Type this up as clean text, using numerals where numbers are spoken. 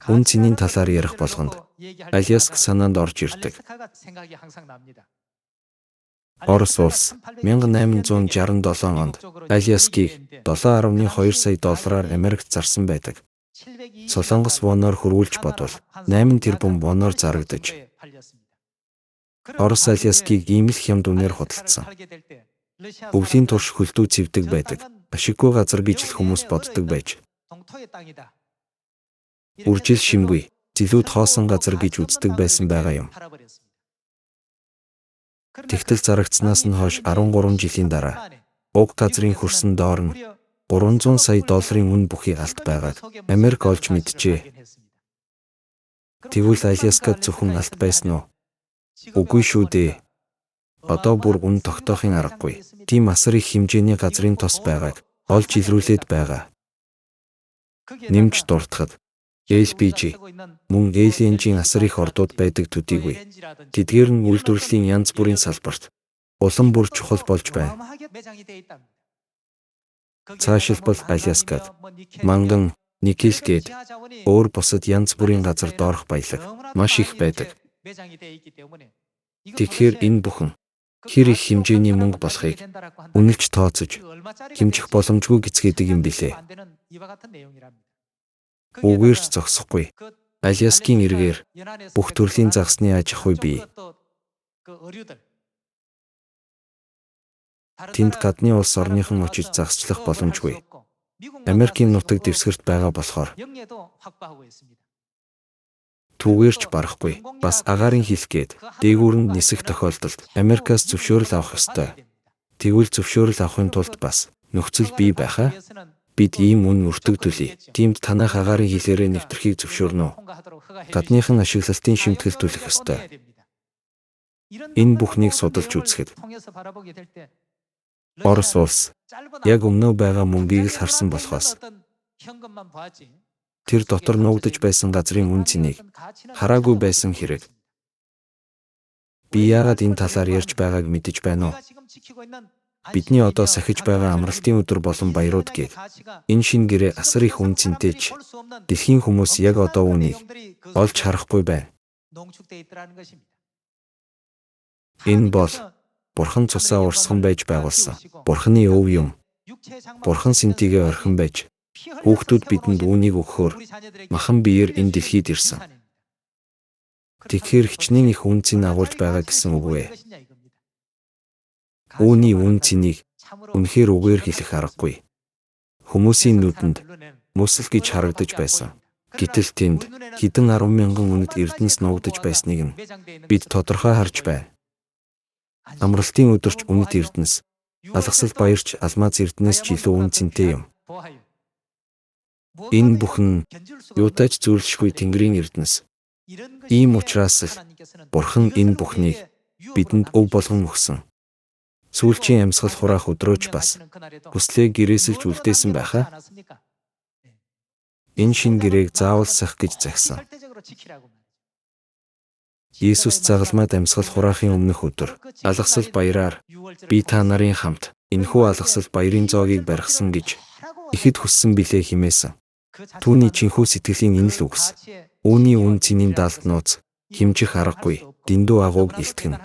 Үнэ цэнийн талаар ярих болгонд Аляск санаанд орж ирдэг. Орос улс 1867 онд Аляскийг 7.2 сая доллараар Америкт зарсан байдаг. Солонгос воноор хөрвүүлж бодвол 8 тэрбум воноор зарагдаж, Орос Аляскийг ийм л хямд үнээр худалдсан. Өвлийн турш хөлдөө цэвдэг байдаг. Ашиггүй газар гэж л хүмүүс боддог байж, үржил шимгүй, зэлүүд хоосон газар гэж үздэг байсан байгаа юм. Тэгтэл зарагдсанаас нь хойш 13 жилийн дараа уг газрын хөрсөн доор нь 300 сая долларын үнэ бүхий алт байгааг Америк олж мэджээ. Тэгвэл Аляскад зөвхөн алт байсан уу? Үгүй шүү дээ. Одоо бүр үнэ тогтоохын аргагүй. Тийм асар их хэмжээний газрын тос байгааг олж илрүүлээд байгаа. Нэмж дурдахад LPG мөн LNG-ийн асар их ордууд байдаг төдийгүй. Тэдгээр нь үйлдвэрлэлийн янз бүрийн салбарт улам бүр чухал болж байна. Цаашилбал Аляскад манган, никель гээд өөр бусад янз бүрийн газар доорх баялаг маш их байдаг. Тэгэхээр энэ бүхэн хэр их хэмжээний мөнгө болохыг үнэлж тооцож хэмжих боломжгүй гэцгээдэг юм билээ. Үгээрч зогсохгүй. Аляскийн эргээр бүх төрлийн загасны аж ахуй бий. Тэнд гадны улс орныхон очиж загасчлах боломжгүй. Америкийн нутаг дэвсгэрт байгаа болохоор түүгээрч барахгүй. Бас агаарын хил гээд дээгүүр нь нисэх тохиолдолд Америкаас зөвшөөрөл авах ёстой. Тэгвэл зөвшөөрөл авахын тулд бас нөхцөл бий байхаа. Бид ийм үн өртөг төлье. Тиймд танайх агаарын хилээрээ нэвтрэхийг зөвшөөрнө үү? Гадныхан ашиглалтын шимтгэл төлөх ёстой. Энэ бүхнийг судалж үзэхэд Орос улс яг өмнөө байгаа мөнгийг л харсан болохоос тэр дотор нуугдаж байсан газрын үнэ цэнийг хараагүй байсан хэрэг. Би яагаад энэ талаар ярьж байгааг мэдэж байна уу? Бидний одоо сахиж байгаа амралтын өдөр болон баярууд гээд энэ шинэ гэрээ асар их үнэ цэнтэй ч дэлхийн хүмүүс яг одоо үүнийг олж харахгүй байна. Энэ бол Бурхан цусаа урсган байж байгуулсан Бурханы өв юм. Бурхан сэнтигээ орхин байж хүүхдүүд бидэнд үүнийг өгөхөөр махан биеэр энэ дэлхийд ирсэн. Тэгэхээр хичнээн их үнэ цэн агуулж байгаа гэсэн үг вэ? Үүний үнэ цэнийг үнэхээр үгээр хэлэх аргагүй. Хүмүүсийн нүдэнд мөсөл гэж харагдаж байсан. Гэтэл тэнд хэдэн 10,000 үнэт эрдэнэс нуугдаж байсныг нь бид тодорхой харж байна. Амралтын өдөрч үнэт эрдэнэс, алгасал баярч алмаз эрдэнэс ч илүү үнэ цэнтэй юм. Энэ бүхэн юутай ч зүйрлэшгүй Тэнгэрийн эрдэнэс. Ийм учраас л Бурхан энэ бүхнийг бидэнд өв болгон өгсөн. Сүүлчийн амьсгал хураах өдрөөч бас хүслээ гэрээсэлж үлдээсэн байхаа. Энэ шинэ гэрээг заавал сах гэж захисан. Иесус загалмайд амьсгал хураахын өмнөх өдөр алгасал баяраар би та нарын хамт энэхүү алгасал баярын зоогийг барьсан гэж ихэд хүссэн билээ хэмээсэн. Түүний жинхүү сэтгэлийн энэ л үгс. Үүний үнэ цэнийн далд нууц хэмжих аргагүй дэндүү агууг илтгэнэ.